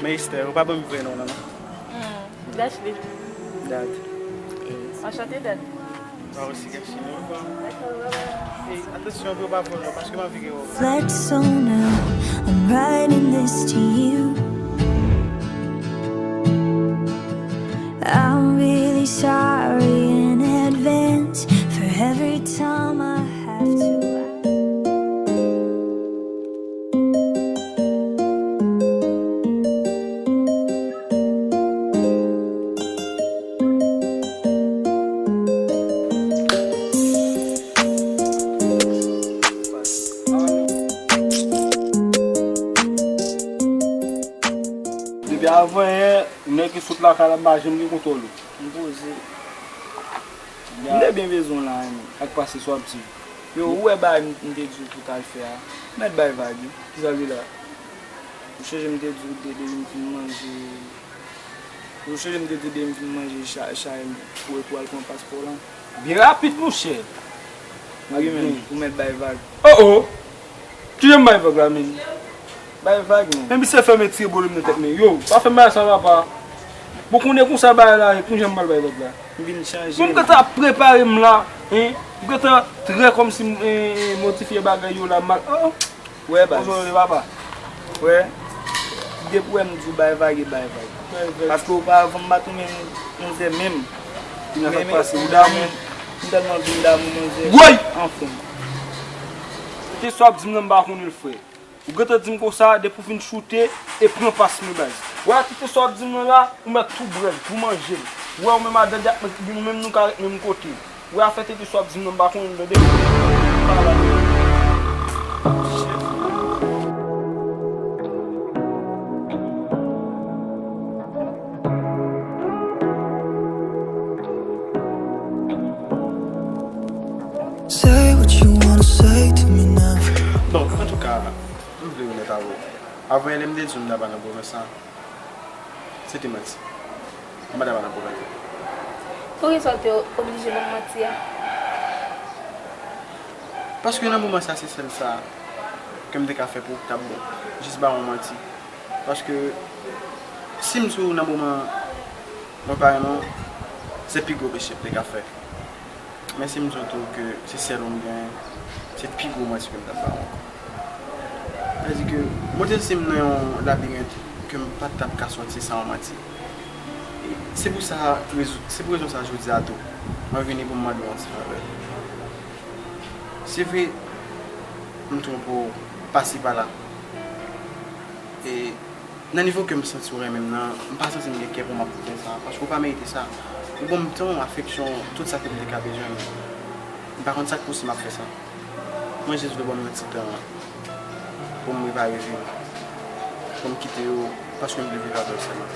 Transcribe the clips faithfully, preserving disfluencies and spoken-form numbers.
Men Esther, ou pa ban m vrè non, non, non. Hmm, Dashley. Dad. Anchante, Dad. Mwen osi, Dashley. Dakò, bye bye. Ey, atansyon pou yo pa vòlè w, paske m anvi gen w. Flex on now, I'm writing this to you. I'm really sorry in advance for every time I have to. Depi avan yè, nèg ki sot lakay la, m pa janm gen kontwòl ou. M poze. M te byen bezwen w la, men. Sa k pase, sa w ap di? Yo, ou wè bagay m, m te di w pou t al fè a? Mèt bay vag, wi. Kisa l ye la? Ou sonje m te di w depi m fin manje. Ou sonje m te di w depi m fin manje cha-, chay m pou, pou al pran paspò lan? Byen rapid, monchè. Mwen menm, ou mèt bay vag. Oh, oh! Kijan m bay vag la, menm? Bay vag, menm. Men misye fè m retire pwoblèm nan tèt mwen. Yo, pa fè m bagay sa, papa. Bon, konnen konsa bagay la ye, kijan m pral bay vag la? M vin chanje. Bon, m gentan ap prepare m la, hein? M gentan trè kòmsi m, eh, eh, modifye bagay yo la, mal. Oh! Wè, baz. Bonjou, papa. Wè, depi w wè m di w bay vag, e bay vag. Bay vag. Paske oparavan m pa t renmen manzè menm. Kounya sa k pase, ou damou? M tèlman vin damou manzè. Woy! Anfen. Tout sa w ap di m nan, m pa konnen l, frè. Ou gentan di m konsa, depi w fin choute e pran pas mwen, baz. Wè, tout sa w ap di m nan la, ou mèt tou bwè l, tou manje l. Ou wè, ou menm a Dad, ou menm nou ka ret menm kote. Ou wè, afè tete sa w ap di m nan, m pa konnen l, tande. Pa la. Say what you wanna say to me now. Bon, antouka, m vle onèt avè w. Avan yè, lè m te di w m ta pa nan pwomès la, se te manti. M pa ta pa nan pwomès la. Poukisa w te oblije ban m manti a? Paske nan moman sa, se sèl sa ke m te ka fè pou ou ki t ap bon. Jis ba w yon manti. Paske si m sou nan moman mwen pa renmen w, se pi gwo peche m te ka fè. Men si m di w tou ke se sèl ou m gen, se pi gwo manti ke m t ap ba w ankò. Sa vle di ke mwen te santi m nan yon labirent ke m pa t ap ka sòti san yon manti. E se pou sa, rezo-, se pou rezon sa jodi a tou, mwen vini pou m mande w yon ti favè. Se vre, m twonpe w pase pala. E nan nivo ke m santi w renmen m nan, m pa santi m gen kè pou m ap fè sa, paske w pa merite sa. Ou ban m tan w, afeksyon w, tout sa ke m te ka bezwen, men m pa konn sa k posib m ap fè sa. Mwen jis vle ban m yon ti tan pou m repare vi m, pou m kite yo, paske m vle viv avè w sèlman.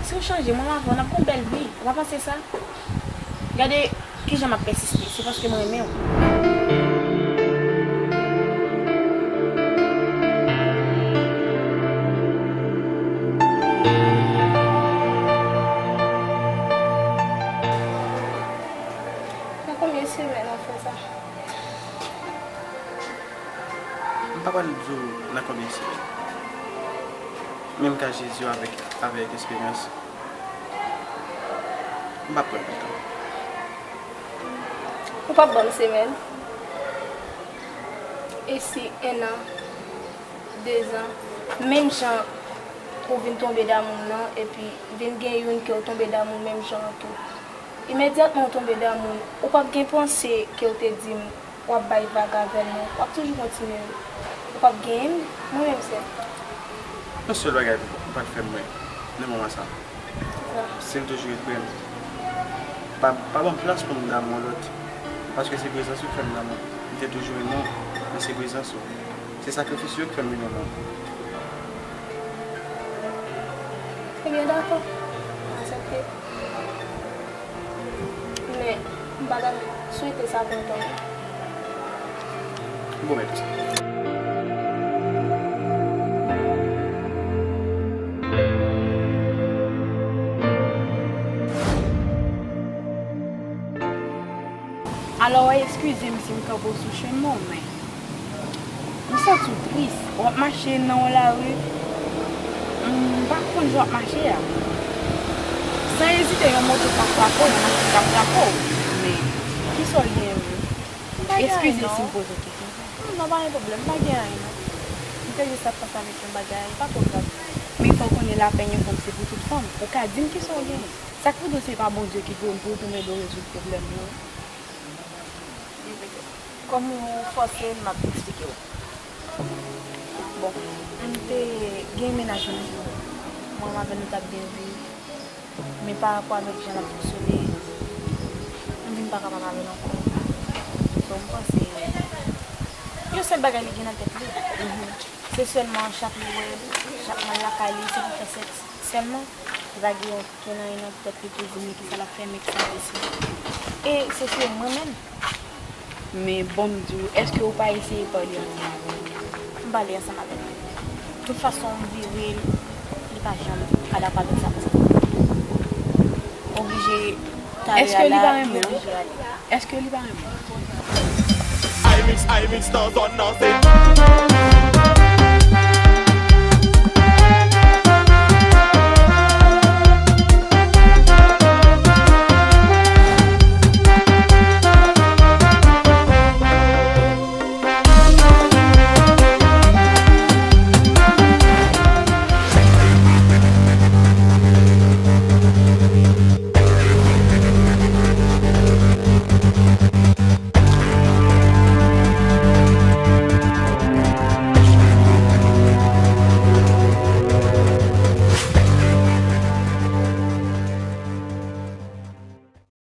Si w chanje, mwen avè w n ap gen yon bèl vi, ou pa panse sa? Gade kijan m ap pèsiste, se paske m renmen w. Nan konbyen semèn w ap fè sa? M pa pral di w nan konbyen semèn. Men m ka jis di w avèk, avèk esperyans, m p ap pran lontan. Ou p ap ban m semèn? E si en an, dezan, menm jan ou vin tonbe damou m nan, epi vin gen youn ke w tonbe damou l menm jan an tou. Imedyatman w tonbe damou l, ou p ap gen panse ke w te di m w ap bay vag avè l non. W ap toujou kontinye. Ou p ap genyen m, mwen menm sèl. Yon sèl bagay ou pral fè mwen nan moman sa. Sa. Se l toujou ret prè m. Pa, pa ban m plas pou m damou yon lòt. Paske se prezans ou k fè m damou. M te toujou renmen w, men se prezans ou. Se sakrifis ou yo k fè m vin renmen w. Ebyen, dakò. M aksepte. Men, m pa t ap swete sa pou lontan non. Bon, men. Alò, eskize m si m kanpe w sou chemen w, men m Santi w tris, w ap mache nan yon lari, m pa konn jan w ap mache a. San ezite, yon moto ka frape w, yon machin ka frape w. Men, kisa w genyen menm? M pa gen anyen, non. Eskize si m poze w kesyon sa. Non, pa gen pwoblèm, m pa gen anyen, non. M te jis ap panse avèk yon bagay, pa twò grav. Men fò w konnen lapenn yon fanm se pou tout fanm. Ou ka di m kisa w genyen. Sa k pi di w se pa Bondye ki pou, pou tounen do rezoud pwoblèm ou. Kòm ou fòse m, m ap eksplike w. Bon, m te gen mennaj mwen. Mwen menm avè l nou t ap byen viv. Men parapò avèk jan l ap fonksyone, m vin pa kapab avè l ankò. So, m panse, yon sèl bagay li gen nan tèt li. Se sèlman chak li wè, chak mwen lakay li, se pou fè sèks sèlman. Li pa gen okenn anyen nan tèt li pou di m kisa l ap fè, men kisa l deside. E se sou mwen menm. Men bon, m di w, èske ou pa eseye pale ansanm avè l? M pale ansanm avè l. Tout fason, m vire l, li pa janm ka dakò avèk sa, paske oblije ta ale a la, li oblije ale. Èske li pa renmen w? Imix, Imix nan zòn nan se